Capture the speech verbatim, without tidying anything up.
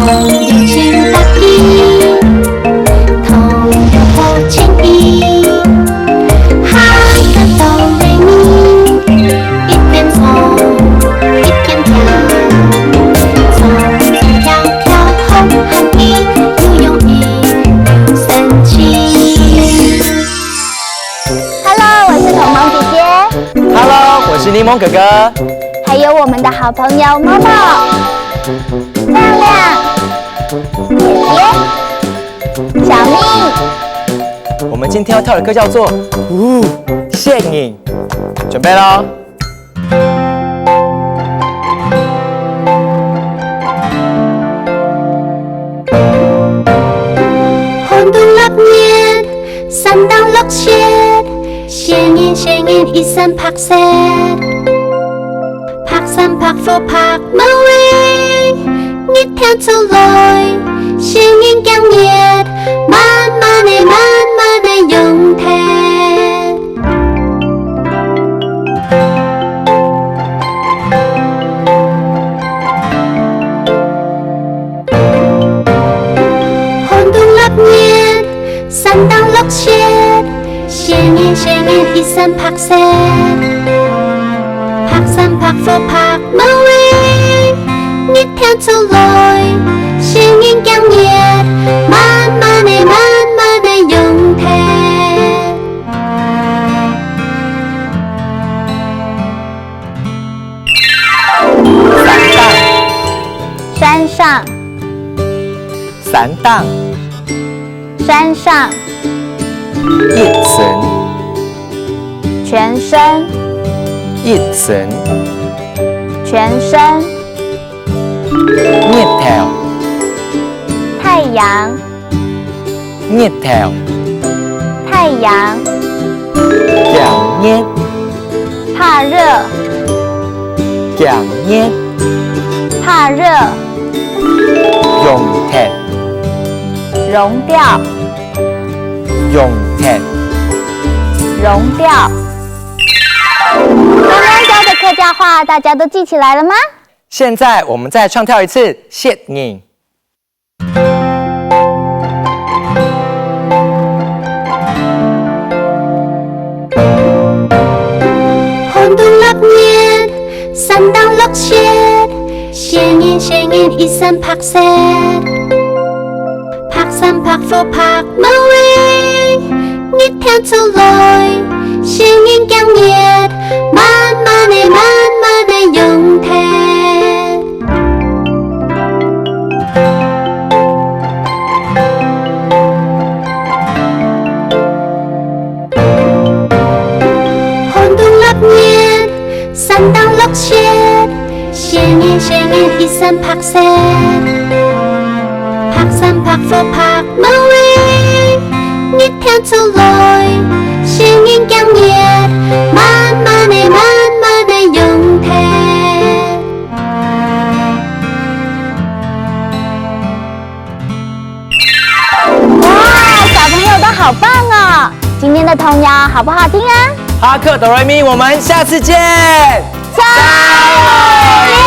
朋友全搭起，同有好情意。哈个哆来咪，一边唱一边跳，唱唱跳跳好happy，又容易又神奇。Hello，我是彤彤姐姐。Hello，我是檸檬哥哥。还有我们的好朋友Momo、亮亮、姐姐、小咪。我们今天要跳的歌叫做《哦，雪人》，准备喽。 寒冬落日，山頂落雪，雪人，雪人，一身白雪。白衫白褲白帽仔，日頭出來，雪人驚熱，慢慢仔，慢慢仔融忒。 寒冬落日，山頂落雪，雪人，雪人，一身白雪。白衫白褲白帽仔，日頭出來，雪人驚熱，慢慢仔，慢慢仔融忒。 山頂，山上，山頂，山上，一身，全身，一身，全身，日頭，太陽， 日頭，太陽，驚熱，怕熱，驚熱，怕熱，融忒，融掉，融忒，融掉。刚刚教的客家话，大家都记起来了吗？现在我们再唱跳一次《雪人》。 寒冬落日，山頂落雪，雪人，雪人，一身白雪。白衫白褲白帽仔，日頭出來，雪人驚熱，慢慢仔，慢慢仔融忒。 寒冬落日，山頂落雪，雪人，雪人，一身白雪。白衫白褲白帽仔，日頭出來，雪人驚熱，慢慢仔，慢慢仔融忒。 哇，小朋友都好棒哦！今天的童谣好不好听啊？哈克哆来咪，我们下次见。再会。